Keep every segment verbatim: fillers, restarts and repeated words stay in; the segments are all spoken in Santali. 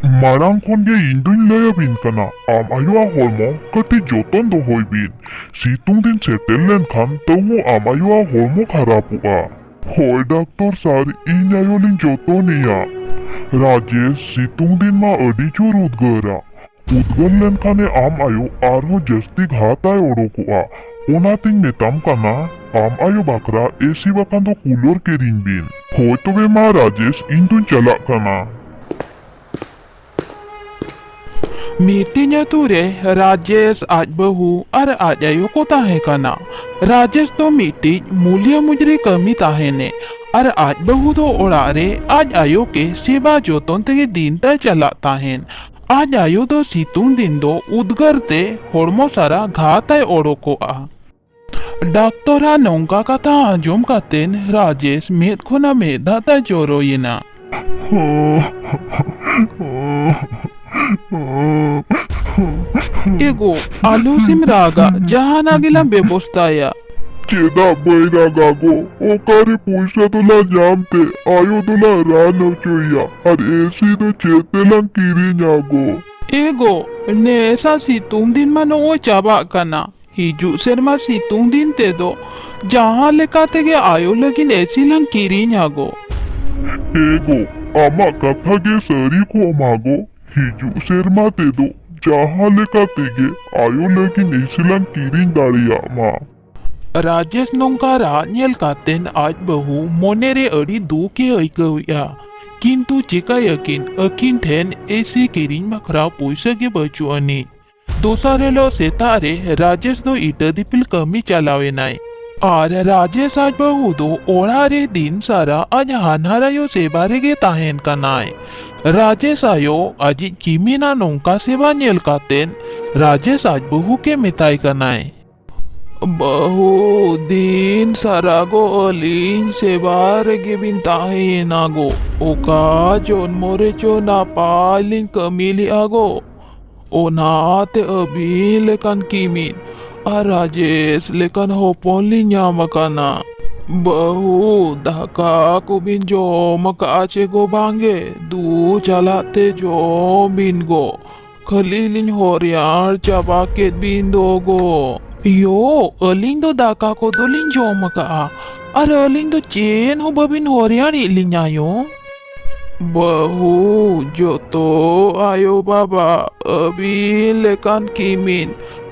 ᱢᱟᱲᱟᱝ ᱠᱷᱚᱱ ᱜᱮ ᱤᱧ ᱫᱩᱧ ᱞᱟᱹᱭ ᱟᱹᱵᱤᱱ ᱠᱟᱱᱟ, ᱟᱢ ᱟᱭᱳᱣᱟᱜ ᱦᱚᱲᱢᱚ ᱠᱟᱹᱴᱤᱡ ᱡᱚᱛᱚᱱ ᱫᱚᱦᱚᱭ ᱵᱤᱱ᱾ ᱥᱤᱛᱩᱝ ᱫᱤᱱ ᱥᱮᱴᱮᱨ ᱞᱮᱱᱠᱷᱟᱱ ᱛᱟᱹᱦᱩ ᱟᱢ ᱟᱭᱳᱣᱟᱜ ᱦᱚᱲᱢᱚ ᱠᱷᱟᱨᱟᱯᱚᱜᱼᱟ᱾ ᱦᱳᱭ ᱰᱟᱠᱛᱚᱨ ᱥᱟᱨ, ᱤᱧ ᱟᱭᱳ ᱞᱤᱧ ᱡᱚᱛᱚᱱᱮᱭᱟ᱾ ᱨᱟᱡᱮᱥ, ᱥᱤᱛᱩᱝ ᱫᱤᱱ ᱢᱟ ᱟᱹᱰᱤ ᱡᱳᱨ ᱩᱫᱽᱜᱟᱹᱨᱟ᱾ ᱩᱫᱽᱜᱟᱹᱨ ᱞᱮᱱᱠᱷᱟᱱᱮ ᱟᱢ ᱟᱭᱳ ᱟᱨᱦᱚᱸ ᱡᱟᱹᱥᱛᱤ ᱜᱷᱟᱛᱟᱭ ᱚᱰᱚᱠᱚᱜᱼᱟ᱾ ᱚᱱᱟᱛᱤᱧ ᱢᱮᱛᱟᱢ ᱠᱟᱱᱟ, ᱟᱢ ᱟᱭᱳ ᱵᱟᱠᱷᱨᱟ ᱮᱥᱤ ᱵᱟᱠᱷᱟᱱ ᱫᱚ ᱠᱩᱞᱚᱨ ᱠᱤᱨᱤᱧ ᱵᱤᱱ᱾ ᱦᱳᱭ ᱛᱚᱵᱮ ᱢᱟ ᱨᱟᱡᱮᱥ, ᱤᱧ ᱫᱩᱧ ᱪᱟᱞᱟᱜ ᱠᱟᱱᱟ᱾ ᱢᱤᱫᱴᱤᱡ ᱟᱹᱛᱩ ᱨᱮ ᱨᱟᱡᱮᱥ, ᱟᱡ ᱵᱟᱹᱦᱩ ᱟᱨ ᱟᱡ ᱟᱭᱳ ᱠᱚ ᱛᱟᱦᱮᱸ ᱠᱟᱱᱟ᱾ ᱨᱟᱡᱮᱥ ᱫᱚ ᱢᱤᱫᱴᱤᱡ ᱢᱩᱞᱤᱭᱟᱹ ᱢᱩᱡᱽᱨᱤ ᱠᱟᱹᱢᱤ ᱛᱟᱦᱮᱱᱮ ᱟᱨ ᱟᱡ ᱵᱟᱹᱦᱩ ᱫᱚ ᱚᱲᱟᱜ ᱨᱮ ᱟᱡ ᱟᱭᱳ ᱜᱮ ᱥᱮᱵᱟ ᱡᱚᱛᱚᱱ ᱛᱮᱜᱮ ᱫᱤᱱ ᱛᱟᱭ ᱪᱟᱞᱟᱜ ᱛᱟᱦᱮᱱ᱾ ᱟᱡ ᱟᱭᱳ ᱫᱚ ᱥᱤᱛᱩᱝ ᱫᱤᱱ ᱫᱚ ᱩᱫᱽᱜᱟᱹᱨ ᱛᱮ ᱦᱚᱲᱢᱚ ᱥᱟᱨᱟ ᱜᱷᱟ ᱛᱟᱭ ᱚᱰᱚᱠᱚᱜᱼᱟ᱾ ᱰᱟᱠᱛᱚᱨᱟᱜ ᱱᱚᱝᱠᱟ ᱠᱟᱛᱷᱟ ᱟᱸᱡᱚᱢ ᱠᱟᱛᱮᱱ ᱨᱟᱡᱮᱥ ᱢᱮᱫ ᱠᱷᱚᱱᱟᱜ ᱢᱮᱫ ᱫᱟᱜ ᱛᱟᱭ ᱡᱚᱨᱚᱭᱮᱱᱟ᱾ ᱮ ᱜᱳ, ᱟᱞᱚᱥᱮᱢ ᱨᱟᱜᱟ, ᱡᱟᱦᱟᱱᱟᱜ ᱜᱮᱞᱟᱝ ᱵᱮᱵᱚᱥᱛᱟᱭᱟ᱾ ᱪᱮᱫᱟᱜ ᱵᱟᱹᱧ ᱨᱟᱜᱟ ᱜᱳ? ᱚᱠᱟᱨᱮ ᱯᱚᱭᱥᱟ ᱫᱚᱞᱟᱝ ᱧᱟᱢ ᱛᱮ ᱟᱭᱳ ᱫᱚᱞᱟᱝ ᱨᱟᱱ ᱦᱚᱪᱚᱭᱮᱭᱟ? ᱟᱨ ᱮᱥᱤ ᱫᱚ ᱪᱮᱫ ᱛᱮᱞᱟᱝ ᱠᱤᱨᱤᱧᱟ ᱜᱳ? ᱮ ᱜᱳ, ᱱᱮᱥᱟᱜ ᱥᱤᱛᱩᱝ ᱫᱤᱱ ᱢᱟ ᱱᱚᱜᱼᱚᱭ ᱪᱟᱵᱟᱜ ᱠᱟᱱᱟ᱾ ᱦᱤᱡᱩᱜ ᱥᱮᱨᱢᱟ ᱥᱤᱛᱩᱝ ᱫᱤᱱ ᱛᱮᱫᱚ ᱡᱟᱦᱟᱸ ᱞᱮᱠᱟ ᱛᱮᱜᱮ ᱟᱭᱳ ᱞᱟᱹᱜᱤᱫ ᱮᱥᱤ ᱞᱟᱝ ᱠᱤᱨᱤᱧᱟ ᱜᱳ᱾ ᱮ ᱜᱳ, ᱟᱢᱟᱜ ᱠᱟᱛᱷᱟ ᱜᱮ ᱥᱟᱹᱨᱤ ᱠᱚᱜ ᱢᱟ ᱜᱳ᱾ ᱦᱤᱡᱩᱜ ᱥᱮᱨᱢᱟ ᱛᱮᱫᱚ ᱡᱟᱦᱟᱸ ᱞᱮᱠᱟ ᱛᱮᱜᱮ ᱟᱭᱳ ᱞᱟᱹᱜᱤᱫ ᱮᱥᱤ ᱞᱟᱝ ᱠᱤᱨᱤᱧ ᱫᱟᱲᱮᱭᱟᱜ ᱢᱟ᱾ ᱨᱟᱡᱮᱥ ᱱᱚᱝᱠᱟ ᱨᱟᱜ ᱧᱮᱞ ᱠᱟᱛᱮᱱ ᱟᱡ ᱵᱟᱹᱦᱩ ᱢᱚᱱᱮᱨᱮ ᱟᱹᱰᱤ ᱫᱩᱠ ᱮ ᱟᱹᱭᱠᱟᱹᱣᱮᱫᱼᱟ᱾ ᱠᱤᱱᱛᱩ ᱪᱮᱠᱟᱭᱟᱠᱤᱱ, ᱟᱹᱠᱤᱱ ᱴᱷᱮᱱ ᱮᱥᱤ ᱠᱤᱨᱤᱧ ᱵᱟᱠᱷᱨᱟ ᱯᱩᱭᱥᱟᱹ ᱜᱮ ᱵᱟᱹᱪᱩᱜ ᱟᱹᱱᱤᱡ᱾ ᱫᱚᱥᱟᱨ ᱦᱤᱞᱳᱜ ᱥᱮᱛᱟᱜ ᱨᱮ ᱨᱟᱡᱮᱥ ᱫᱚ ᱤᱴᱟᱹ ᱫᱤᱯᱤᱞ ᱠᱟᱹᱢᱤ ᱪᱟᱞᱟᱣ ᱮᱱᱟᱭ᱾ ᱟᱨ ᱨᱟᱡᱮᱥ ᱟᱡ ᱵᱟᱹᱦᱩ ᱫᱚ ᱚᱲᱟᱜ ᱨᱮ ᱫᱤᱱ ᱥᱟᱨᱟ ᱟᱡ ᱦᱟᱱᱦᱟᱨ ᱟᱭᱳ ᱥᱮᱵᱟ ᱨᱮᱜᱮ ᱛᱟᱦᱮᱱ ᱠᱟᱱᱟᱭ᱾ ᱨᱟᱡᱮᱥ ᱟᱭᱳ ᱟᱡᱤᱡ ᱠᱤᱢᱤᱱᱟᱜ ᱱᱚᱝᱠᱟ ᱥᱮᱵᱟ ᱧᱮᱞ ᱠᱟᱛᱮᱱ ᱨᱟᱡᱮᱥ ᱟᱡ ᱵᱟᱹᱦᱩ ᱜᱮ ᱢᱮᱛᱟᱭ ᱠᱟᱱᱟᱭ, ᱵᱟᱹᱦᱩ, ᱫᱤᱱ ᱥᱟᱨᱟ ᱜᱚ ᱟᱹᱞᱤᱧ ᱥᱮᱵᱟ ᱨᱮᱜᱮ ᱵᱤᱱ ᱛᱟᱦᱮᱸᱭᱮᱱᱟ ᱜᱚ᱾ ᱚᱠᱟ ᱡᱚᱱᱢᱚ ᱨᱮᱪᱚ ᱱᱟᱯᱟᱭ ᱞᱤᱧ ᱠᱟᱹᱢᱤ ᱞᱮᱜᱼᱟ ᱜᱚ᱾ ᱚᱱᱟᱛᱮ ᱟᱹᱵᱤᱱ ᱞᱮᱠᱟᱱ ᱠᱤᱢᱤᱱ ᱟᱨ ᱨᱟᱡᱮᱥ ᱞᱮᱠᱟᱱ ᱦᱚᱯᱚᱱ ᱞᱤᱧ ᱧᱟᱢ ᱟᱠᱟᱱᱟ᱾ ᱵᱟᱹᱦᱩ, ᱫᱟᱠᱟ ᱠᱚᱵᱤᱱ ᱡᱚᱢ ᱟᱠᱟᱜᱼᱟ ᱪᱮ ᱜᱚ ᱵᱟᱝᱜᱮ? ᱫᱩ ᱪᱟᱞᱟᱜ ᱛᱮ ᱡᱚᱢ ᱵᱤᱱ ᱜᱚ᱾ ᱠᱷᱟᱹᱞᱤ ᱞᱤᱧ ᱦᱚᱨᱭᱟᱲ ᱪᱟᱵᱟ ᱠᱮᱫ ᱵᱤᱱ ᱫᱚ ᱜᱚ᱾ ᱭᱳ, ᱟᱹᱞᱤᱧ ᱫᱚ ᱫᱟᱠᱟ ᱠᱚᱫᱚ ᱞᱤᱧ ᱡᱚᱢ ᱟᱠᱟᱜᱼᱟ, ᱟᱨ ᱟᱹᱞᱤᱧ ᱫᱚ ᱪᱮᱫ ᱦᱚᱸ ᱵᱟᱹᱵᱤᱱ ᱦᱚᱨᱭᱟᱲᱮᱫ ᱞᱤᱧᱟ ᱭᱳ᱾ ᱵᱟᱹᱦᱩ, ᱡᱚᱛᱚ ᱟᱭᱳ ᱵᱟᱵᱟ ᱟᱹᱵᱤᱱ ᱞᱮᱠᱟᱱ ᱠᱤᱢᱤᱱ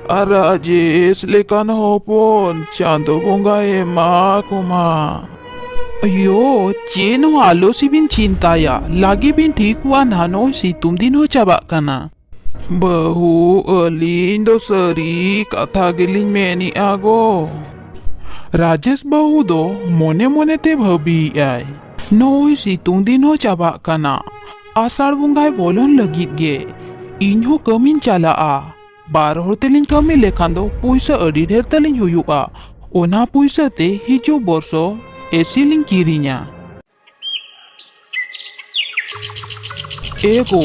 ᱟᱨ ᱨᱟᱡᱮᱥ ᱞᱮᱠᱟᱱ ᱦᱚᱯᱚᱱ ᱪᱟᱸᱫᱚ ᱵᱚᱸᱜᱟᱭ ᱮᱢᱟ ᱠᱚᱢᱟ᱾ ᱭᱳ, ᱪᱮᱫ ᱦᱚᱸ ᱟᱞᱚ ᱥᱤᱵᱤᱱ ᱪᱤᱱᱛᱟᱭᱟ, ᱞᱟᱜᱮ ᱵᱤᱱ ᱴᱷᱤᱠᱚᱜᱼᱟ ᱱᱟᱦᱟᱜ, ᱱᱚᱜᱼᱚᱭ ᱥᱤᱛᱩᱝ ᱫᱤᱱ ᱦᱚᱸ ᱪᱟᱵᱟᱜ ᱠᱟᱱᱟ᱾ ᱵᱟᱹᱦᱩ, ᱟᱹᱞᱤᱧ ᱫᱚ ᱥᱟᱹᱨᱤ ᱠᱟᱛᱷᱟ ᱜᱮᱞᱤᱧ ᱢᱮᱱᱮᱜᱼᱟ ᱜᱚ᱾ ᱨᱟᱡᱮᱥ ᱵᱟᱹᱦᱩ ᱫᱚ ᱢᱚᱱᱮ ᱢᱚᱱᱮ ᱛᱮ ᱵᱷᱟᱹᱵᱤᱭᱮᱜᱼᱟᱭ, ᱱᱚᱜᱼᱚᱭ ᱥᱤᱛᱩᱝ ᱫᱤᱱ ᱦᱚᱸ ᱪᱟᱵᱟᱜ ᱠᱟᱱᱟ, ᱟᱥᱟᱲ ᱵᱚᱸᱜᱟᱭ ᱵᱚᱞᱚᱱ ᱞᱟᱹᱜᱤᱫ ᱜᱮ᱾ ᱤᱧ ᱦᱚᱸ ᱠᱟᱹᱢᱤᱧ ᱪᱟᱞᱟᱜᱼᱟ᱾ ᱵᱟᱨ ᱦᱚᱲ ᱛᱮᱞᱤᱧ ᱠᱟᱹᱢᱤ ᱞᱮᱠᱷᱟᱱ ᱫᱚ ᱯᱩᱭᱥᱟᱹ ᱟᱹᱰᱤ ᱰᱷᱮᱨ ᱛᱟᱹᱞᱤᱧ ᱦᱩᱭᱩᱜᱼᱟ᱾ ᱚᱱᱟ ᱯᱩᱭᱥᱟᱹ ᱛᱮ ᱦᱤᱡᱩᱜ ᱵᱚᱨᱥᱚ ᱮᱥᱤ ᱞᱤᱧ ᱠᱤᱨᱤᱧᱟ᱾ ᱮ ᱜᱚ,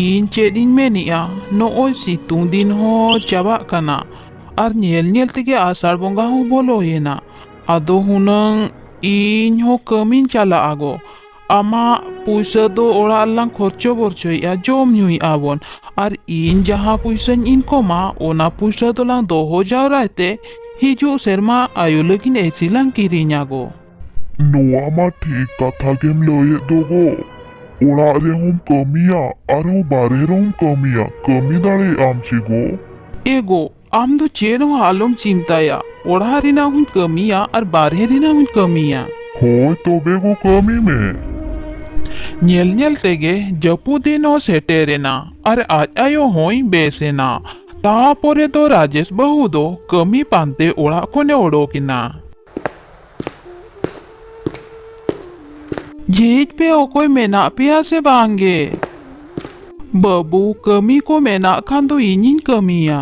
ᱤᱧ ᱪᱮᱫ ᱤᱧ ᱢᱮᱱᱮᱜᱼᱟ, ᱱᱚᱜᱼᱚᱭ ᱥᱤᱛᱩᱝ ᱫᱤᱱ ᱦᱚᱸ ᱪᱟᱵᱟᱜ ᱠᱟᱱᱟ, ᱟᱨ ᱧᱮᱞ ᱧᱮᱞ ᱛᱮᱜᱮ ᱟᱥᱟᱲ ᱵᱚᱸᱜᱟ ᱦᱚᱸ ᱵᱚᱞᱚᱭᱮᱱᱟ᱾ ᱟᱫᱚ ᱦᱩᱱᱟᱹᱝ ᱤᱧ ᱦᱚᱸ ᱠᱟᱹᱢᱤᱧ ᱪᱟᱞᱟᱜᱼᱟ ᱜᱚ᱾ ᱟᱢᱟᱜ ᱯᱩᱭᱥᱟᱹ ᱫᱚ ᱚᱲᱟᱜ ᱨᱮᱞᱟᱝ ᱠᱷᱚᱨᱪᱚ ᱵᱚᱨᱪᱚᱭᱮᱜᱼᱟ, ᱡᱚᱢ ᱧᱩᱭᱮᱜᱼᱟ ᱵᱚᱱ, ᱟᱨ ᱤᱧ ᱡᱟᱦᱟᱸ ᱯᱩᱭᱥᱟᱹᱧ ᱤᱱᱠᱚᱢᱟ, ᱚᱱᱟ ᱯᱩᱭᱥᱟᱹ ᱫᱚᱞᱟᱝ ᱫᱚᱦᱚ ᱡᱟᱣᱨᱟᱭ ᱛᱮ ᱦᱤᱡᱩᱜ ᱥᱮᱨᱢᱟ ᱟᱭᱳ ᱞᱟᱹᱜᱤᱫ ᱮᱥᱤ ᱞᱟᱝ ᱠᱤᱨᱤᱧᱟ ᱜᱚ᱾ ᱱᱚᱣᱟ ᱢᱟ ᱴᱷᱤᱠ ᱠᱟᱛᱷᱟ ᱜᱮᱢ ᱞᱟᱹᱭᱮᱫ ᱫᱚ ᱜᱚ᱾ ᱚᱲᱟᱜ ᱨᱮᱦᱚᱸᱢ ᱠᱟᱹᱢᱤᱭᱟ, ᱟᱨᱦᱚᱸ ᱵᱟᱨᱦᱮ ᱨᱮᱦᱚᱸᱢ ᱠᱟᱹᱢᱤᱭᱟ, ᱠᱟᱹᱢᱤ ᱫᱟᱲᱮᱭᱟᱜ ᱟᱢ ᱪᱮ ᱜᱚ? ᱮ ᱜᱚ, ᱟᱢ ᱫᱚ ᱪᱮᱫ ᱦᱚᱸ ᱟᱞᱚᱢ ᱪᱤᱱᱛᱟᱭᱟ, ᱚᱲᱟᱜ ᱨᱮᱱᱟᱜ ᱦᱚᱸᱧ ᱠᱟᱹᱢᱤᱭᱟ ᱟᱨ ᱵᱟᱨᱦᱮ ᱨᱮᱱᱟᱜ ᱦᱚᱸᱧ ᱠᱟᱹᱢᱤᱭᱟ᱾ ᱦᱳᱭ ᱛᱚᱵᱮ ᱜᱚ, ᱠᱟᱹᱢᱤ ᱢᱮ᱾ ᱧᱮᱞ ᱧᱮᱞ ᱛᱮᱜᱮ ᱡᱟᱹᱯᱩᱫ ᱫᱤᱱ ᱦᱚᱸ ᱥᱮᱴᱮᱨᱮᱱᱟ ᱟᱨ ᱟᱡ ᱟᱭᱳ ᱦᱚᱸᱭ ᱵᱮᱥ ᱮᱱᱟ᱾ ᱛᱟᱯᱚᱨᱮ ᱫᱚ ᱨᱟᱡᱮᱥ ᱵᱟᱹᱦᱩ ᱫᱚ ᱠᱟᱹᱢᱤ ᱯᱟᱱᱛᱮ ᱚᱲᱟᱜ ᱠᱷᱚᱱᱮ ᱚᱰᱚᱠ ᱮᱱᱟ᱾ ᱡᱷᱤᱡ ᱯᱮ, ᱚᱠᱚᱭ ᱢᱮᱱᱟᱜ ᱯᱮᱭᱟ ᱥᱮ ᱵᱟᱝ ᱜᱮ? ᱵᱟᱹᱵᱩ, ᱠᱟᱹᱢᱤ ᱠᱚ ᱢᱮᱱᱟᱜ ᱠᱷᱟᱱ ᱫᱚ ᱤᱧᱤᱧ ᱠᱟᱹᱢᱤᱭᱟ᱾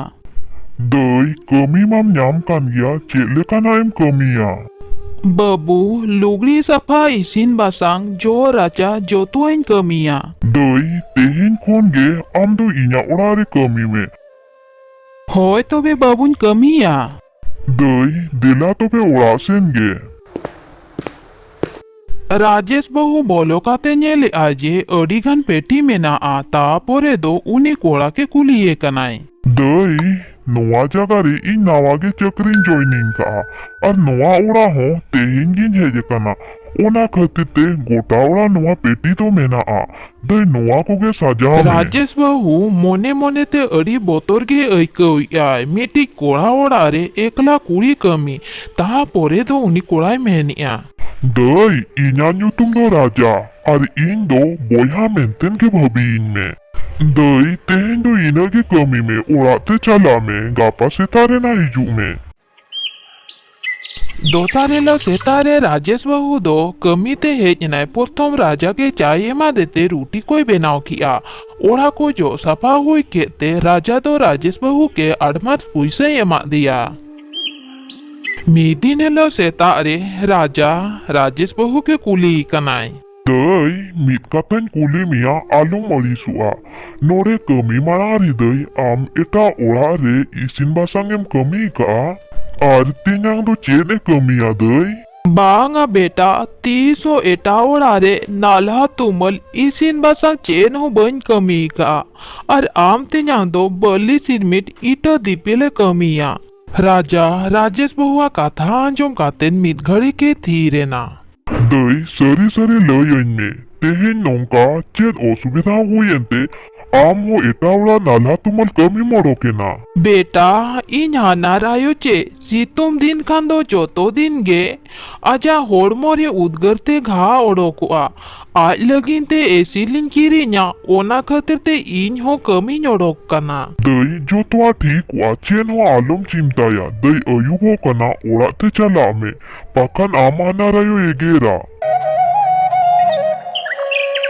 ᱫᱟᱹᱭ, ᱠᱟᱹᱢᱤ ᱢᱟᱢ ᱧᱟᱢ ᱠᱟᱱ ᱜᱮᱭᱟ, ᱪᱮᱫ ᱞᱮᱠᱟᱱᱟᱜ ᱮᱢ ᱠᱟᱹᱢᱤᱭᱟ? ᱵᱟᱹᱵᱩ, ᱞᱩᱜᱽᱲᱤ ᱥᱟᱯᱷᱟ, ᱤᱥᱤᱱ ᱵᱟᱥᱟᱝ, ᱡᱚᱜ ᱨᱟᱪᱟ, ᱡᱚᱛᱚᱣᱟᱜ ᱤᱧ ᱠᱟᱹᱢᱤᱭᱟ᱾ ᱫᱟᱹᱭ, ᱛᱮᱦᱮᱧ ᱠᱷᱚᱱ ᱜᱮ ᱟᱢ ᱫᱚ ᱤᱧᱟᱜ ᱚᱲᱟᱜ ᱨᱮ ᱠᱟᱹᱢᱤ ᱢᱮ᱾ ᱦᱳᱭ ᱛᱚᱵᱮ ᱵᱟᱹᱵᱩᱧ ᱠᱟᱹᱢᱤᱭᱟ᱾ ᱫᱟᱹᱭ, ᱫᱮᱞᱟ ᱛᱚᱵᱮ ᱚᱲᱟᱜ ᱥᱮᱱ ᱜᱮ᱾ ᱨᱟᱡᱮᱥ ᱵᱟᱹᱦᱩ ᱵᱚᱞᱚ ᱠᱟᱛᱮ ᱧᱮᱞᱮᱜᱼᱟᱭ ᱡᱮ ᱟᱹᱰᱤ ᱜᱟᱱ ᱯᱮᱴᱤ ᱢᱮᱱᱟᱜᱼᱟ᱾ ᱛᱟᱯᱚᱨᱮ ᱫᱚ ᱩᱱᱤ ᱠᱚᱲᱟ ᱜᱮ ᱠᱩᱞᱤᱭᱮ ᱠᱟᱱᱟᱭ, ᱫᱟᱹᱭ, ᱱᱚᱣᱟ ᱡᱟᱭᱜᱟ ᱨᱮ ᱤᱧ ᱱᱟᱣᱟ ᱜᱮ ᱪᱟᱹᱠᱨᱤᱧ ᱡᱚᱭᱱᱤᱝ ᱠᱟᱜᱼᱟ, ᱟᱨ ᱱᱚᱣᱟ ᱚᱲᱟᱜ ᱦᱚᱸ ᱛᱮᱦᱮᱧ ᱜᱤᱧ ᱦᱮᱡ ᱟᱠᱟᱱᱟ᱾ ᱚᱱᱟ ᱠᱷᱟᱹᱛᱤᱨ ᱛᱮ ᱜᱚᱴᱟ ᱚᱲᱟᱜ ᱱᱚᱣᱟ ᱯᱮᱴᱤ ᱫᱚ ᱢᱮᱱᱟᱜᱼᱟ᱾ ᱫᱟᱹᱭ, ᱱᱚᱣᱟ ᱠᱚᱜᱮ ᱥᱟᱡᱟᱣ ᱢᱮ᱾ ᱨᱟᱡᱮᱥ ᱵᱟᱹᱦᱩ ᱢᱚᱱᱮ ᱢᱚᱱᱮ ᱛᱮ ᱟᱹᱰᱤ ᱵᱚᱛᱚᱨ ᱜᱮ ᱟᱹᱭᱠᱟᱹᱣᱮᱜᱼᱟᱭ᱾ ᱢᱤᱫᱴᱤᱡ ᱠᱚᱲᱟ ᱚᱲᱟᱜ ᱨᱮ ᱮᱠᱞᱟ ᱠᱩᱲᱤ ᱠᱟᱹᱢᱤ᱾ ᱛᱟᱯᱚᱨᱮ ᱫᱚ ᱩᱱᱤ ᱠᱚᱲᱟᱭ ᱢᱮᱱᱮᱜᱼᱟ, ᱫᱟᱹᱭ, ᱤᱧᱟᱜ ᱧᱩᱛᱩᱢ ᱫᱚ ᱨᱟᱡᱟ, ᱟᱨ ᱤᱧ ᱫᱚ ᱵᱚᱭᱦᱟ ᱢᱮᱱᱛᱮᱱ ᱜᱮ ᱵᱷᱟᱹᱵᱤᱭᱤᱧ ᱢᱮ᱾ ᱫᱟᱹᱭ, ᱛᱮᱦᱮᱧ ᱫᱚ ᱤᱱᱟᱹᱜ ᱜᱮ ᱠᱟᱹᱢᱤ ᱢᱮ, ᱚᱲᱟᱜ ᱛᱮ ᱪᱟᱞᱟᱜ ᱢᱮ, ᱜᱟᱯᱟ ᱥᱮᱛᱟᱜ ᱨᱮ ᱱᱟ ᱦᱤᱡᱩᱜ ᱢᱮ᱾ ᱫᱚᱥᱟᱨ ᱦᱤᱞᱳᱜ ᱥᱮᱛᱟᱜ ᱨᱮ ᱨᱟᱡᱮᱥ ᱵᱟᱹᱦᱩ ᱫᱚ ᱠᱟᱹᱢᱤ ᱛᱮ ᱦᱮᱡ ᱮᱱᱟᱭ᱾ ᱯᱨᱚᱛᱷᱚᱢ ᱨᱟᱡᱟ ᱜᱮ ᱪᱟᱭ ᱮᱢᱟᱫᱮ ᱛᱮ ᱨᱩᱴᱤ ᱠᱚᱭ ᱵᱮᱱᱟᱣ ᱠᱮᱜᱼᱟ᱾ ᱚᱲᱟᱜ ᱠᱚ ᱡᱚᱜ ᱥᱟᱯᱷᱟ ᱦᱩᱭ ᱠᱮᱫ ᱛᱮ ᱨᱟᱡᱟ ᱫᱚ ᱨᱟᱡᱮᱥ ᱵᱟᱹᱦᱩ ᱜᱮ ᱟᱰᱢᱟᱥ ᱯᱩᱭᱥᱟᱹᱭ ᱮᱢᱟᱫ ᱫᱮᱭᱟ᱾ ᱢᱤᱫ ᱫᱤᱱ ᱦᱤᱞᱳᱜ ᱥᱮᱛᱟᱜ ᱨᱮ ᱨᱟᱡᱟ ᱨᱟᱡᱮᱥ ᱵᱟᱹᱦᱩ ᱜᱮ ᱠᱩᱞᱤᱭᱮ ᱠᱟᱱᱟᱭ, ᱫᱟᱹᱭ, ᱢᱤᱫ ᱠᱟᱛᱷᱟᱧ ᱠᱩᱞᱤ ᱢᱮᱭᱟ, ᱟᱞᱚᱢ ᱟᱹᱲᱤᱥᱚᱜᱼᱟ᱾ ᱱᱚᱰᱮ ᱠᱟᱹᱢᱤ ᱢᱟᱲᱟᱝ ᱨᱮ, ᱫᱟᱹᱭ, ᱟᱢ ᱮᱴᱟᱜ ᱚᱲᱟᱜ ᱨᱮ ᱤᱥᱤᱱ ᱵᱟᱥᱟᱝ ᱮᱢ ᱠᱟᱹᱢᱤ ᱟᱠᱟᱫᱼᱟ? ᱟᱨ ᱛᱮᱧᱟᱝ ᱫᱚ ᱪᱮᱫ ᱮ ᱠᱟᱹᱢᱤᱭᱟ, ᱫᱟᱹᱭ? ᱵᱟᱝᱟ ᱵᱮᱴᱟ, ᱛᱤᱥ ᱦᱚᱸ ᱮᱴᱟᱜ ᱚᱲᱟᱜ ᱨᱮ ᱱᱟᱞᱦᱟ ᱛᱩᱢᱟᱹᱞ ᱤᱥᱤᱱ ᱵᱟᱥᱟᱝ ᱪᱮᱫ ᱦᱚᱸ ᱵᱟᱹᱧ ᱠᱟᱹᱢᱤ ᱟᱠᱟᱫᱼᱟ᱾ ᱟᱨ ᱟᱢ ᱛᱮᱧᱟᱝ ᱫᱚ ᱵᱟᱹᱞᱤ ᱥᱤᱨᱢᱤᱴ ᱤᱴᱟᱹ ᱫᱤᱯᱤᱞ ᱮ ᱠᱟᱹᱢᱤᱭᱟ᱾ ᱨᱟᱡᱟ ᱨᱟᱡᱮᱥ ᱵᱟᱹᱦᱩᱣᱟᱜ ᱠᱟᱛᱷᱟ ᱟᱸᱡᱚᱢ ᱠᱟᱛᱮ ᱢᱤᱫ ᱜᱷᱟᱹᱲᱤ ᱜᱮ ᱛᱷᱤᱨ ᱮᱱᱟ᱾ ᱫᱟᱹᱭ, ᱥᱟᱹᱨᱤ ᱥᱟᱹᱨᱤ ᱞᱟᱹᱭᱟᱹᱧ ᱢᱮ, ᱛᱮᱦᱮᱧ ᱱᱚᱝᱠᱟ ᱪᱮᱫ ᱚᱥᱩᱵᱤᱫᱷᱟ ᱦᱩᱭᱮᱱ ᱛᱮ ᱟᱢ ᱦᱚᱸ ᱮᱴᱟᱜ ᱚᱲᱟᱜ ᱱᱟᱞᱦᱟ ᱛᱩᱢᱟᱹᱞ ᱠᱟᱹᱢᱤᱢ ᱚᱰᱚᱠ ᱮᱱᱟ? ᱵᱮᱴᱟ, ᱤᱧ ᱦᱟᱱᱦᱟᱨ ᱟᱭᱳ ᱪᱮ ᱥᱤᱛᱩᱝ ᱫᱤᱱ ᱠᱷᱟᱱ ᱫᱚ ᱡᱚᱛᱚ ᱫᱤᱱ ᱜᱮ ᱟᱡᱟᱜ ᱦᱚᱲᱢᱚ ᱨᱮ ᱩᱫᱽᱜᱟᱹᱨ ᱛᱮ ᱜᱷᱟ ᱚᱰᱚᱠᱚᱜᱼᱟ᱾ ᱟᱡ ᱞᱟᱹᱜᱤᱫ ᱛᱮ ᱮᱥᱤ ᱞᱤᱧ ᱠᱤᱨᱤᱧᱟ, ᱚᱱᱟ ᱠᱷᱟᱹᱛᱤᱨ ᱛᱮ ᱤᱧ ᱦᱚᱸ ᱠᱟᱹᱢᱤᱧ ᱚᱰᱚᱠ ᱠᱟᱱᱟ᱾ ᱫᱟᱹᱭ, ᱡᱚᱛᱚᱣᱟᱜ ᱴᱷᱤᱠᱚᱜᱼᱟ, ᱪᱮᱫ ᱦᱚᱸ ᱟᱞᱚᱢ ᱪᱤᱱᱛᱟᱹᱭᱟ᱾ ᱫᱟᱹᱭ ᱟᱹᱭᱩᱵᱚᱜ ᱠᱟᱱᱟ, ᱚᱲᱟᱜ ᱛᱮ ᱪᱟᱞᱟᱜ ᱢᱮ, ᱵᱟᱠᱷᱟᱱ ᱟᱢ ᱦᱟᱱᱦᱟᱨ ᱟᱭᱳᱭ ᱮᱜᱮᱨᱟ᱾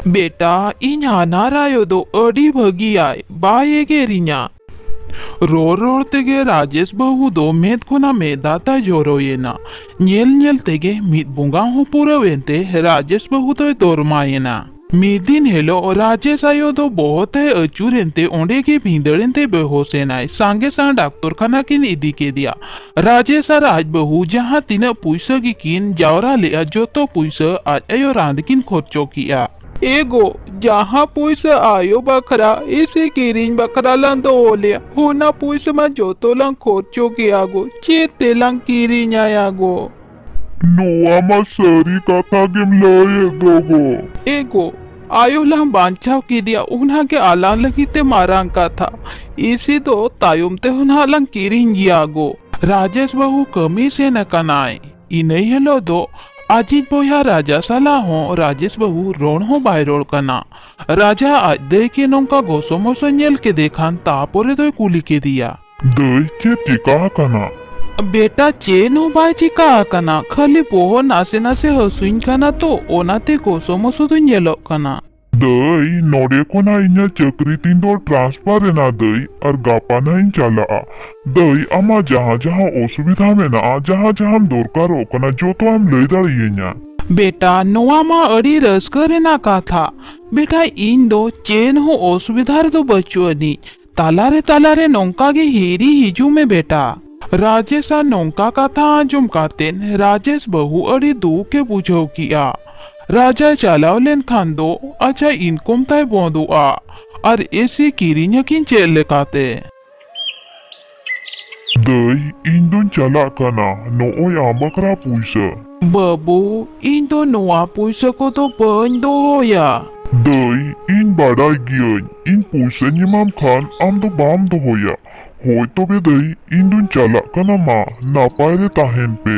ᱵᱮᱴᱟ, ᱤᱧ ᱦᱟᱱᱦᱟᱨ ᱟᱭᱳ ᱫᱚ ᱟᱹᱰᱤ ᱵᱷᱟᱹᱜᱤᱭᱟᱭ, ᱵᱟᱭ ᱮᱜᱮᱨᱤᱧᱟ᱾ ᱨᱚᱲ ᱨᱚᱲ ᱛᱮᱜᱮ ᱨᱟᱡᱮᱥ ᱵᱟᱹᱦᱩ ᱫᱚ ᱢᱮᱫ ᱠᱷᱚᱱᱟᱜ ᱢᱮᱫ ᱫᱟᱜ ᱛᱟᱭ ᱡᱚᱨᱚᱭᱮᱱᱟ᱾ ᱧᱮᱞ ᱧᱮᱞ ᱛᱮᱜᱮ ᱢᱤᱫ ᱵᱚᱸᱜᱟ ᱦᱚᱸ ᱯᱩᱨᱟᱹᱣᱮᱱ ᱛᱮ ᱨᱟᱡᱮᱥ ᱵᱟᱹᱦᱩ ᱫᱚᱭ ᱫᱚᱨᱢᱟᱭᱮᱱᱟ᱾ ᱢᱤᱫ ᱫᱤᱱ ᱦᱤᱞᱳᱜ ᱨᱟᱡᱮᱥ ᱟᱭᱳ ᱫᱚ ᱵᱚᱦᱚᱜ ᱛᱮ ᱟᱹᱪᱩᱨ ᱮᱱᱛᱮ ᱚᱸᱰᱮ ᱜᱮ ᱵᱷᱤᱸᱫᱟᱹᱲ ᱮᱱᱛᱮ ᱵᱮᱦᱳᱥ ᱮᱱᱟᱭ᱾ ᱥᱟᱸᱜᱮ ᱥᱟᱝ ᱰᱟᱠᱛᱚᱨ ᱠᱷᱟᱱᱟ ᱠᱤᱱ ᱤᱫᱤ ᱠᱮᱫᱮᱭᱟ᱾ ᱨᱟᱡᱮᱥ ᱟᱨ ᱟᱡ ᱵᱟᱹᱦᱩ ᱡᱟᱦᱟᱸ ᱛᱤᱱᱟᱹᱜ ᱯᱩᱭᱥᱟᱹ ᱜᱮᱠᱤᱱ ᱡᱟᱣᱨᱟ ᱞᱮᱜᱼᱟ, ᱡᱚᱛᱚ ᱯᱩᱭᱥᱟᱹ ᱟᱡ ᱟᱭᱳ ᱨᱟᱱ ᱨᱮᱠᱤᱱ ᱠᱷᱚᱨᱪᱚ ᱠᱮᱜᱼᱟ᱾ ᱮ ᱜᱚ, ᱡᱟᱦᱟᱸ ᱯᱩᱭᱥᱟᱹ ᱟᱭᱳ ᱵᱟᱠᱷᱨᱟ ᱮᱥᱤ ᱠᱤᱨᱤᱧ ᱵᱟᱠᱷᱨᱟ ᱞᱟᱝ ᱫᱚᱦᱚ ᱞᱮᱜᱼᱟ, ᱚᱱᱟ ᱯᱩᱭᱥᱟᱹ ᱢᱟ ᱡᱚᱛᱚ ᱞᱟᱝ ᱠᱷᱚᱨᱪᱚ ᱠᱮᱜᱼᱟ ᱜᱚ᱾ ᱪᱮᱫ ᱛᱮᱞᱟᱝ ᱠᱤᱨᱤᱧ ᱟᱭᱟ ᱜᱚ? ᱱᱚᱣᱟ ᱢᱟ ᱥᱟᱹᱨᱤ ᱠᱟᱛᱷᱟ ᱜᱮᱢ ᱞᱟᱹᱭᱮᱫ ᱫᱚ ᱜᱚ᱾ ᱮ ᱜᱚ, ᱟᱭᱳ ᱞᱟᱝ ᱵᱟᱧᱪᱟᱣ ᱠᱮᱫᱮᱭᱟ, ᱚᱱᱟ ᱜᱮ ᱟᱞᱟᱝ ᱞᱟᱹᱜᱤᱫ ᱛᱮ ᱢᱟᱨᱟᱝ ᱠᱟᱛᱷᱟ᱾ ᱮᱥᱤ ᱫᱚ ᱛᱟᱭᱚᱢ ᱛᱮᱦᱚᱸ ᱱᱟᱦᱟᱜ ᱞᱟᱝ ᱠᱤᱨᱤᱧ ᱜᱮᱭᱟ ᱜᱚ᱾ ᱨᱟᱡᱮᱥ ᱵᱟᱹᱦᱩ ᱠᱟᱹᱢᱤ ᱥᱮᱱ ᱟᱠᱟᱱᱟᱭ᱾ ᱤᱱᱟᱹ ᱦᱤᱞᱳᱜ ᱫᱚ ᱟᱡᱤᱡ ᱵᱚᱭᱦᱟ ᱨᱟᱡᱟ ᱥᱟᱞᱟᱜ ᱦᱚᱸ ᱨᱟᱡᱮᱥ ᱵᱟᱹᱦᱩ ᱨᱚᱲ ᱦᱚᱸ ᱵᱟᱭ ᱨᱚᱲ ᱠᱟᱱᱟ᱾ ᱨᱟᱡᱟ ᱟᱡ ᱫᱟᱹᱭ ᱜᱮ ᱱᱚᱝᱠᱟ ᱜᱚᱥᱚᱢᱚᱥᱚ ᱧᱮᱞ ᱠᱮᱫᱮ ᱠᱷᱟᱱ ᱛᱟᱯᱚᱨᱮ ᱫᱚᱭ ᱠᱩᱞᱤ ᱠᱮᱫᱮᱭᱟ, ᱫᱟᱹᱭ, ᱪᱮᱫ ᱪᱤᱠᱟ ᱟᱠᱟᱱᱟ? ᱵᱮᱴᱟ, ᱪᱮᱫ ᱦᱚᱸ ᱵᱟᱭ ᱪᱤᱠᱟ ᱟᱠᱟᱱᱟ, ᱠᱷᱟᱹᱞᱤ ᱵᱚᱦᱚᱜ ᱱᱟᱥᱮ ᱱᱟᱥᱮ ᱦᱟᱹᱥᱩᱧ ᱠᱟᱱᱟ ᱛᱚ, ᱚᱱᱟᱛᱮ ᱜᱚᱥᱚᱢᱚᱥᱚ ᱫᱚ ᱧᱮᱞᱚᱜ ᱠᱟᱱᱟ᱾ ᱫᱟᱹᱭ, ᱱᱚᱰᱮ ᱠᱷᱚᱱᱟᱜ ᱤᱧᱟᱹᱜ ᱪᱟᱹᱠᱨᱤ ᱛᱤᱧ ᱫᱚ transfer ᱮᱱᱟ ᱫᱟᱹᱭ, ᱟᱨ ᱜᱟᱯᱟ ᱱᱟᱜ ᱤᱧ ᱪᱟᱞᱟᱜᱼᱟ᱾ ᱫᱟᱹᱭ, ᱟᱢᱟᱜ ᱡᱟᱦᱟᱸ ᱡᱟᱦᱟᱸ ᱚᱥᱩᱵᱤᱫᱷᱟ ᱢᱮᱱᱟᱜᱼᱟ, ᱡᱟᱦᱟᱸ ᱡᱟᱦᱟᱸᱢ ᱫᱚᱨᱠᱟᱨᱚᱜ ᱠᱟᱱᱟ, ᱡᱚᱛᱚ ᱟᱢ ᱞᱟᱹᱭ ᱫᱟᱲᱮᱭᱟᱹᱧᱟ᱾ ᱵᱮᱴᱟ, ᱱᱚᱣᱟ ᱢᱟ ᱟᱹᱰᱤ ᱨᱟᱹᱥᱠᱟᱹ ᱨᱮᱱᱟᱜ ᱠᱟᱛᱷᱟ᱾ ᱵᱮᱴᱟ, ᱤᱧ ᱫᱚ ᱪᱮᱫ ᱦᱚᱸ ᱚᱥᱩᱵᱤᱫᱷᱟ ᱨᱮᱫᱚ ᱵᱟᱹᱪᱩᱜ ᱟᱹᱱᱤᱡ᱾ ᱛᱟᱞᱟᱨᱮ ᱛᱟᱞᱟᱨᱮ ᱱᱚᱝᱠᱟ ᱜᱮ ᱦᱤᱨᱤ ᱦᱤᱡᱩᱜ ᱢᱮ ᱵᱮᱴᱟ᱾ ᱨᱟᱡᱮᱥᱟᱜ ᱱᱚᱝᱠᱟ ᱠᱟᱛᱷᱟ ᱟᱸᱡᱚᱢ ᱠᱟᱛᱮᱱ ᱨᱟᱡᱮᱥ ᱵᱟᱹᱦᱩ ᱟᱹᱰᱤ ᱫᱩᱠ ᱮ ᱵᱩᱡᱷᱟᱹᱣ ᱠᱮᱜᱼᱟ᱾ ᱨᱟᱡᱟᱭ ᱪᱟᱞᱟᱣ ᱞᱮᱱᱠᱷᱟᱱ ᱫᱚ ᱟᱡᱟᱜ income ᱛᱟᱭ ᱵᱚᱸᱫᱚᱜᱼᱟ᱾ ᱟᱨ ᱮᱥᱤ ᱠᱤᱨᱤᱧ ᱟᱹᱠᱤᱱ ᱪᱮᱫ ᱞᱮᱠᱟᱛᱮ? ᱫᱟᱹᱭ, ᱤᱧ ᱫᱚᱧ ᱪᱟᱞᱟᱜ ᱠᱟᱱᱟ᱾ ᱱᱚᱜᱼᱚᱭ ᱟᱢ ᱵᱟᱠᱷᱨᱟ ᱯᱩᱭᱥᱟᱹ᱾ ᱵᱟᱹᱵᱩ, ᱤᱧ ᱫᱚ ᱱᱚᱣᱟ ᱯᱩᱭᱥᱟᱹ ᱠᱚᱫᱚ ᱵᱟᱹᱧ ᱫᱚᱦᱚᱭᱟ᱾ ᱫᱟᱹᱭ, ᱤᱧ ᱵᱟᱰᱟᱭ ᱜᱤᱭᱟᱹᱧ, ᱤᱧ ᱯᱩᱭᱥᱟᱹᱧ ᱮᱢᱟᱢ ᱠᱷᱟᱱ ᱟᱢ ᱫᱚ ᱵᱟᱢ ᱫᱚᱦᱚᱭᱟ᱾ ᱦᱳᱭ ᱛᱚᱵᱮ ᱫᱟᱹᱭ, ᱤᱧ ᱫᱚᱧ ᱪᱟᱞᱟᱜ ᱠᱟᱱᱟ, ᱢᱟ ᱱᱟᱯᱟᱭ ᱨᱮ ᱛᱟᱦᱮᱱ ᱯᱮ᱾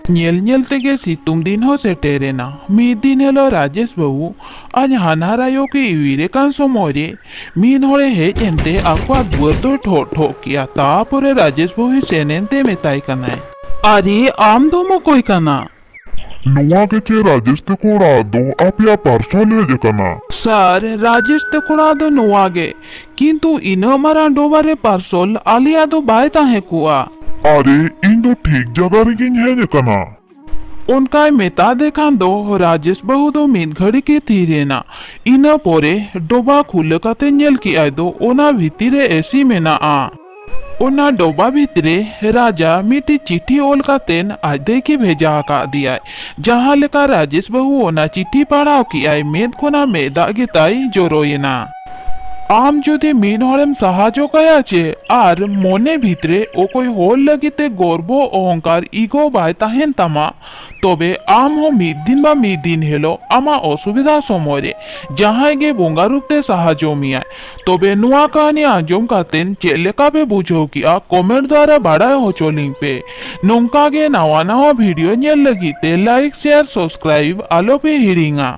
ᱧᱮᱞ ᱧᱮᱞ ᱛᱮᱜᱮ ᱥᱤᱛᱩᱝ ᱫᱤᱱ ᱦᱚᱸ ᱥᱮᱴᱮᱨᱮᱱᱟ᱾ ᱢᱤᱫ ᱫᱤᱱ ᱦᱤᱞᱳᱜ ᱨᱟᱡᱮᱥ ᱵᱟᱹᱵᱩ ᱟᱡ ᱦᱟᱱᱦᱟᱨ ᱟᱭᱳ ᱠᱤᱱ ᱩᱭᱩᱨᱮ ᱠᱟᱱ ᱥᱚᱢᱚᱭ ᱨᱮ ᱢᱤᱫ ᱦᱚᱲᱮ ᱦᱮᱡ ᱮᱱᱛᱮ ᱟᱠᱚᱣᱟᱜ ᱫᱩᱣᱟᱹᱨ ᱫᱚᱭ ᱴᱷᱚᱜ ᱴᱷᱚᱜ ᱠᱮᱜᱼᱟ᱾ ᱛᱟᱯᱚᱨᱮ ᱨᱟᱡᱮᱥ ᱵᱟᱹᱵᱩᱭ ᱥᱮᱱ ᱮᱱᱛᱮ ᱢᱮᱛᱟᱭ ᱠᱟᱱᱟᱭ, ᱟᱨᱮ, ᱟᱢ ᱫᱚᱢ ᱚᱠᱚᱭ ᱠᱟᱱᱟ? ᱱᱚᱣᱟ ᱜᱮ ᱪᱮ ᱨᱟᱡᱮᱥ ᱛᱟᱠᱚ ᱚᱲᱟᱜ ᱫᱚ? ᱟᱯᱮᱭᱟᱜ parcel ᱦᱮᱡ ᱟᱠᱟᱱᱟ᱾ ᱥᱟᱨ, ᱨᱟᱡᱮᱥ ᱛᱟᱠᱚ ᱚᱲᱟᱜ ᱫᱚ ᱱᱚᱣᱟ ᱜᱮ, ᱠᱤᱱᱛᱩ ᱤᱱᱟᱹᱜ ᱢᱟᱨᱟᱝ ᱰᱚᱵᱟ ᱨᱮ parcel ᱟᱞᱮᱭᱟᱜ ᱫᱚ ᱵᱟᱭ ᱛᱟᱦᱮᱸ ᱠᱚᱜᱼᱟ᱾ ᱟᱨᱮ, ᱤᱧ ᱫᱚ ᱴᱷᱤᱠ ᱡᱟᱭᱜᱟ ᱨᱮᱜᱮᱧ ᱦᱮᱡ ᱟᱠᱟᱱᱟ᱾ ᱚᱱᱠᱟᱭ ᱢᱮᱛᱟᱫᱮ ᱠᱷᱟᱱ ᱫᱚ ᱨᱟᱡᱮᱥ ᱵᱟᱹᱦᱩ ᱫᱚ ᱢᱤᱫ ᱜᱷᱟᱹᱲᱤ ᱜᱮ ᱛᱷᱤᱨ ᱮᱱᱟ᱾ ᱤᱱᱟᱹ ᱯᱚᱨᱮ ᱰᱚᱵᱟ ᱠᱷᱩᱞᱟᱹ ᱠᱟᱛᱮ ᱧᱮᱞ ᱠᱮᱜᱼᱟᱭ ᱫᱚ ᱚᱱᱟ ᱵᱷᱤᱛᱤᱨ ᱨᱮ ᱮᱥᱤ ᱢᱮᱱᱟᱜᱼᱟ᱾ ᱚᱱᱟ ᱰᱚᱵᱟ ᱵᱷᱤᱛᱨᱮ ᱨᱟᱡᱟ ᱢᱤᱫᱴᱤᱡ ᱪᱤᱴᱷᱤ ᱚᱞ ᱠᱟᱛᱮᱱ ᱟᱡ ᱫᱮᱭ ᱜᱮ ᱵᱷᱮᱡᱟ ᱟᱠᱟᱫ ᱫᱮᱭᱟᱭ᱾ ᱡᱟᱦᱟᱸ ᱞᱮᱠᱟ ᱨᱟᱡᱮᱥ ᱵᱟᱹᱦᱩ ᱚᱱᱟ ᱪᱤᱴᱷᱤ ᱯᱟᱲᱦᱟᱣ ᱠᱮᱜᱼᱟᱭ, ᱢᱮᱫ ᱠᱷᱚᱱᱟᱜ ᱢᱮᱫ ᱫᱟᱜ ᱜᱮᱛᱟᱭ ᱡᱚᱨᱚᱭᱮᱱᱟ᱾ ᱟᱢ ᱡᱩᱫᱤ ᱢᱤᱫ ᱦᱚᱲᱮᱢ ᱥᱟᱦᱟᱡᱽᱡᱚ ᱠᱟᱭᱟ ᱪᱮ ᱟᱨ ᱢᱚᱱᱮ ᱵᱷᱤᱛᱨᱮ ᱚᱠᱚᱭ ᱦᱚᱲ ᱞᱟᱹᱜᱤᱫ ᱛᱮ ᱜᱚᱨᱵᱚ, ᱚᱦᱚᱝᱠᱟᱨ, ᱤᱜᱳ ᱵᱟᱭ ᱛᱟᱦᱮᱱ ᱛᱟᱢᱟ, ᱛᱚᱵᱮ ᱟᱢ ᱦᱚᱸ ᱢᱤᱫ ᱫᱤᱱ ᱵᱟ ᱢᱤᱫ ᱫᱤᱱ ᱦᱤᱞᱳᱜ ᱟᱢᱟᱜ ᱚᱥᱩᱵᱤᱫᱷᱟ ᱥᱚᱢᱚᱭ ᱨᱮ ᱡᱟᱦᱟᱸᱭ ᱜᱮ ᱵᱚᱸᱜᱟ ᱨᱩᱯ ᱛᱮ ᱥᱟᱦᱟᱡᱽᱡᱚ ᱢᱮᱭᱟᱭ᱾ ᱛᱚᱵᱮ ᱱᱚᱣᱟ ᱠᱟᱹᱦᱱᱤ ᱟᱸᱡᱚᱢ ᱠᱟᱛᱮᱱ ᱪᱮᱫ ᱞᱮᱠᱟ ᱯᱮ ᱵᱩᱡᱷᱟᱹᱣ ᱠᱮᱜᱼᱟ, ᱠᱚᱢᱮᱱᱴ ᱫᱣᱟᱨᱟ ᱵᱟᱲᱟᱭ ᱦᱚᱪᱚ ᱞᱤᱧ ᱯᱮ᱾ ᱱᱚᱝᱠᱟ ᱜᱮ ᱱᱟᱣᱟ ᱱᱟᱣᱟ ᱵᱷᱤᱰᱤᱭᱳ ᱧᱮᱞ ᱞᱟᱹᱜᱤᱫ ᱛᱮ ᱞᱟᱭᱤᱠ, ᱥᱮᱭᱟᱨ, ᱥᱟᱵᱥᱠᱨᱟᱭᱤᱵ ᱟᱞᱚ ᱯᱮ ᱦᱤᱲᱤᱧᱟ᱾